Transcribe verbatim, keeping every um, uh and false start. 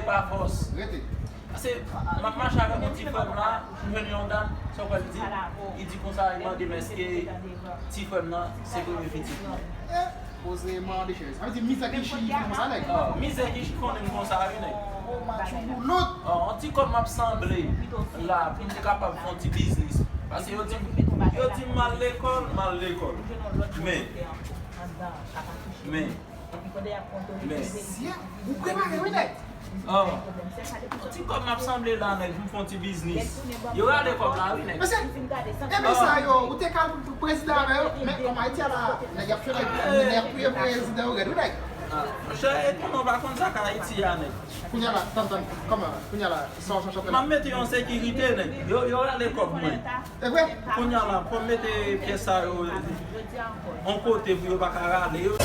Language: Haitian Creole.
pa fòs. Rete. Paske m ap mache avèk yon ti frè m la, m jwenn yon dam, sa w kwè l di? Li di konsa, li mande m èske ti frè m nan se premye pitit mwen. Poze mande chèz. Sa vle di mizè ki chifonnen konsa, nèg. Ah, mizè ki chifonnen m konsa, wi, nèg. Gwo match ou boulout. Ah, yon ti kòb m ap sanble la pou m te kapab fè yon ti biznis. Paske yo di m, yo di m m al lekòl, m al lekòl. Men, men, men. Sye, ou prepare, wi, nèg. Oh, yon ti kòb m ap sanble la, nèg, pou m fè yon ti biznis. Yo rale kòb la, wi, nèg. Mesye, e men sa yo, ou te ka al prezidan avè yo, men kòm Ayiti a la, nèg y ap fè nèg, nèg y ap touye prezidan yo rèd, wi, nèg. Ah, monchè, e konnen w pa konn sa k Ayiti a, nèg. Kounye a la, tann, tann, kòman, kounye a la, sa w chante M la. ap mete yon sekirite, nèg. Yo, yo rale kòb mwen. E vre? Kounye a la, fò m mete pyès sa yo yon kote pou yo pa ka rale yo.